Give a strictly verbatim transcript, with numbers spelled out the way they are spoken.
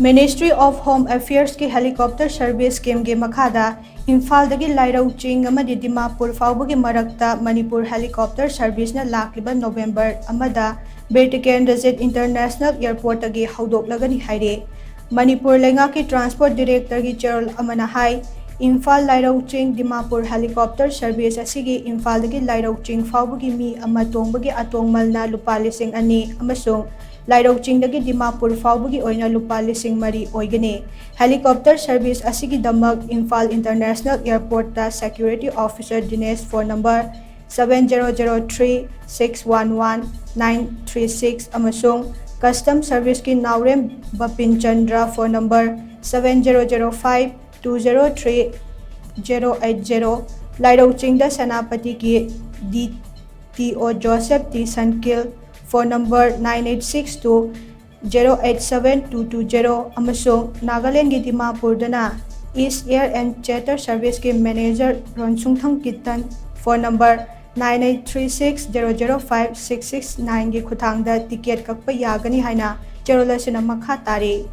Ministry of Home Affairs ꯀꯤ helicopter service scheme ꯒꯤ ꯃꯈꯥꯗ ꯏꯝꯐꯥꯜꯗꯒꯤ ꯂꯥꯏꯔꯧ ꯆꯤꯡ ꯑꯃꯗꯤ ꯗꯤꯃꯥꯄꯨꯔ ꯐꯥꯎꯕꯒꯤ ꯃꯔꯛꯇ ꯃꯅꯤꯄꯨꯔ helicopter service ꯅ ꯂꯥꯛꯂꯤꯕ ꯅꯣꯕꯦꯝꯕꯔ ꯑꯃꯗ ꯕꯤꯔ ꯇꯤꯀꯦꯟꯗ꯭ꯔꯖꯤꯠ International Airport ꯇꯒꯤ ꯍꯧꯗꯣꯛꯂꯒꯅꯤ ꯍꯥꯏꯔꯦ꯫ ꯃꯅꯤꯄꯨꯔ ꯂꯩꯉꯥꯛꯀꯤ Transport Director ꯒꯤ ꯆꯦꯔꯣꯜ ꯑꯃꯅ ꯍꯥꯏ, ꯏꯝꯐꯥꯜ ꯂꯥꯏꯔꯧ ꯆꯤꯡ ꯗꯤꯃꯥꯄꯨꯔ helicopter service ꯑꯁꯤꯒꯤ ꯏꯝꯐꯥꯜꯗꯒꯤ ꯂꯥꯏꯔꯧ ꯆꯤꯡ ꯐꯥꯎꯕꯒꯤ ꯃꯤ ꯑꯃ ꯇꯣꯡꯕꯒꯤ ꯑꯇꯣꯡꯃꯜꯅ ꯂꯨꯄꯥ ꯂꯤꯁꯤꯡ ꯑꯅꯤ ꯑꯃꯁꯨꯡ ꯂꯥꯏꯔꯧ ꯆꯤꯡꯗꯒꯤ ꯗꯤꯃꯥꯄꯨꯔ ꯐꯥꯎꯕꯒꯤ ꯑꯣꯏꯅ ꯂꯨꯄꯥ ꯂꯤꯁꯤꯡ ꯃꯔꯤ ꯑꯣꯏꯒꯅꯤ꯫ Helicopter service ꯑꯁꯤꯒꯤꯗꯃꯛ ꯏꯝꯐꯥꯜ International Airport ꯇ Security Officer ꯗꯤꯅꯦꯁ, phone number seven zero zero three six one one nine three six ꯑꯃꯁꯨꯡ Custom Service ꯀꯤ ꯅꯥꯎꯔꯦꯝ ꯕꯄꯤꯟ Chandra, phone number seven zero zero five two zero three zero eight zero, Lairou ꯆꯤꯡꯗ ꯁꯦꯅꯥꯄꯇꯤꯒꯤ D T O Joseph T Sankil, phone number nine eight six two zero eight seven two two zero ꯑꯃꯁꯨꯡ ꯅꯥꯒꯥꯂꯦꯟꯒꯤ ꯗꯤꯃꯥꯄꯨꯔꯗꯅ East Air and Charter Service ꯀꯤ manager ꯔꯣꯟꯁꯨꯡꯊꯪ ꯀꯤꯇꯟ, phone number nine eight three six zero zero five six six nine ꯒꯤ ꯈꯨꯠꯊꯥꯡꯗ ticket ꯀꯛꯄ ꯌꯥꯒꯅꯤ ꯍꯥꯏꯅ ꯆꯦꯔꯣꯜ ꯑꯁꯤꯅ ꯃꯈꯥ ꯇꯥꯔꯤ꯫